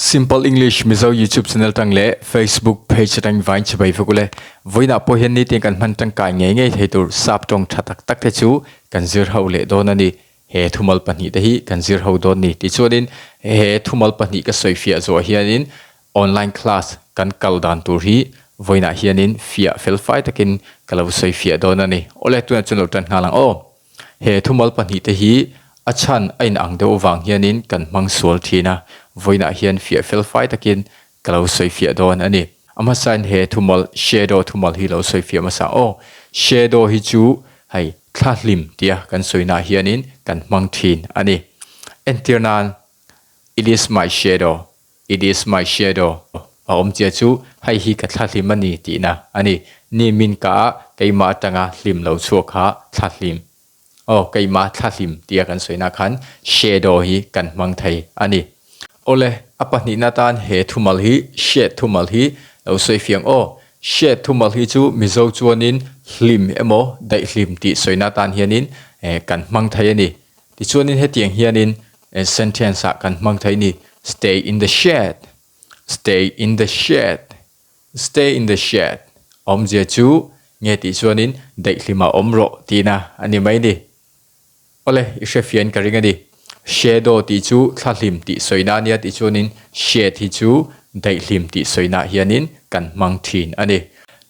Simple English Mizo YouTube channel tang leh Facebook page atang vain chibai vek ule. Vawiinah pawh hian nitin kan hman tangkai ngei ngei thei tur sap tawng tha tak tak te chu kan zir ho leh dawn a ni. He thumal pahnih te hi kan zir ho dawn ni. Tichuanin he thumal pahnih ka sawi fiah zawh hianin online class kan kal dan tur hi vawiinah hianin fiah fel fai takin ka lo sawi fiah dawn a ni. Awle tunah chuan lo tan nghal ang aw. He thumal pahnihte hi a chhan a inang deuh avang hianin kan hmang sual thin a, vawiinah hian fiah fel fai takin ka lo sawi fiah dawn a ni. A hmasain he thumal shadow thumal hi lo sawi fiah hmasa aw. Shadow hi chu hei thla hlim tia kan sawinaah hianin kan hmang thin a ni. Entir nan, It is my shadow. It is my shadow a awm chia chu hei hi ka thla hlim a ni tihna a ni. Ni min ka a keimah atanga hlim lo chhuak kha thla hlim. Aw keimah thla hlim tia kan sawina khan shadow hi kan hmang thei a ni. Awle a pahnihna tan he thumal hi shade thumal hi lo sawi fiang aw. Shade thumal hi chu Mizo chuanin hlim emaw daihhlim tih sawina tan hianin kan hmang thei a ni. Tichuanin hetiang hianin sentence ah kan hmang thei ni, Stay in the shed, stay in the shed, stay in the shed awmzia chu nge tih chuanin daihhlim ah awm rawh tihna a ni mai ni. Awle, i hre fian ka ring a ni. Shadow tih chu thlahlim tih sawina a nia tih chuanin shed hi chu daihhlim tih sawinaah hianin kan hmang thin a ni.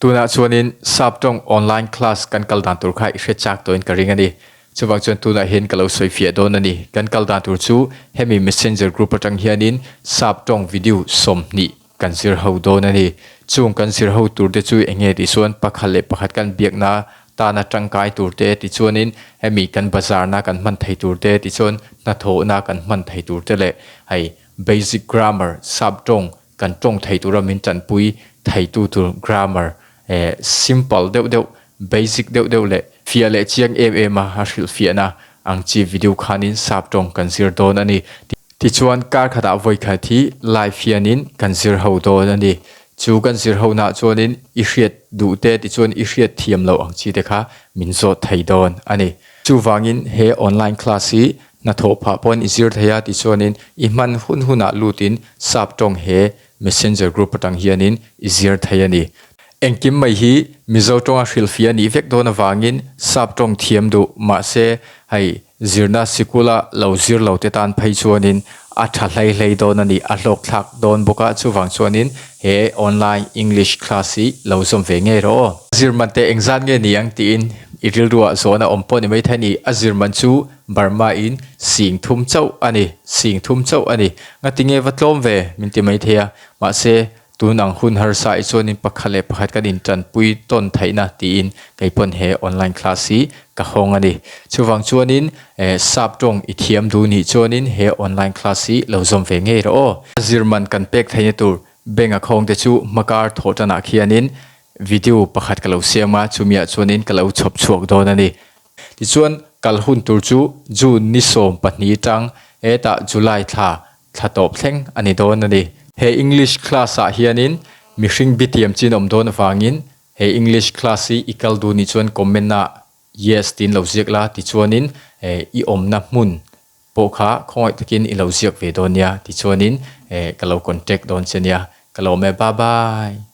Tunah chuanin sap tawng online class kan kal dan tur kha i hre chak tawhin ka ring a ni. Chuvang chuan tunah hian ka lo sawi fiah dawn a ni. Kan kal dan tur chu hemi messenger group atang hianin sap tawng video 20 kan zir ho dawn a ni. Chung kan zir ho tur te chu eng nge tih chuan pakhat leh pakhat kan biakna tana tangkai tur te ti chuanin hemi kan bazarna kan hman thei tur te ti chuan hnathawhna kan hman thei tur te leh hei basic grammar sap tawng kan tawng thei tura min tanpui theitu tur grammar eh simple deuh deuh Basic deuh deuh leh fiah leh chiang em em a a hrilhfiahna ang chi video khanin sap tawng kan zir dawn a ni. Tichuan kar khatah vawi khat hi live hianin kan zir ho dawn a ni. Chu kan zir ho nah chuanin i hriat duh te tichuan i hriat thiam loh ang chi te kha min zawt thei dawn a ni. Chuvangin he online class hi hnathawh phah pawn i zir thei a tichuanin i hman hun hunah lutin sap tawng he Messenger group atang hianin i zir thei a ni. Engkim mai hi Mizo tawnga hrilhfiah a nih vek dawn avangin sap tawng thiam duh mahse hei zirna sikula lo zir lo te tan phei chuanin a tha hlei hlei dawn a ni, a hlawk thlak dawn bawk a, chuvang chuanin he online English class hi lo zawm ve ngei rawh aw. A zir man te engzat nge ni ang tiin i rilruah zawn a awm pawh ni maithei a ni, a zir man chu Burma in sing thum chauh a ni, sing thum chauh a ni. Ngatinge va tlawm ve min ti maithei a, mahse tun ang hun harsa i chuanin pakhat leh pakhat kan intanpui tawn theihna tiin kei pawn he online class hi ka hawng a ni. Chuvang chuanin eh sap tawng i thiam duh nih chuanin he online class hi lo zawm ve ngei rawh aw. A zir man kan pek theihna tur bank a khawng te chu hmakar thawh tanah khianin video pakhat ka lo siam a, chumiah chuanin ka lo chhawp chhuak dawn a ni. Tichuan, kal hun tur chu June ni 12 tang hetah July thla thla tawp thleng a ni dawn a ni. He English class ah hianin mihring bitiam chin awm dawn avangin he English class hi i kal duh nih chuan comment ah yes tiin lo ziak la tichuanin i awmna hmun pawh kha khawngaih takin i lo ziak ve dawn nia tichuanin ka lo contact dawn che nia. Ka lawm e bye bye.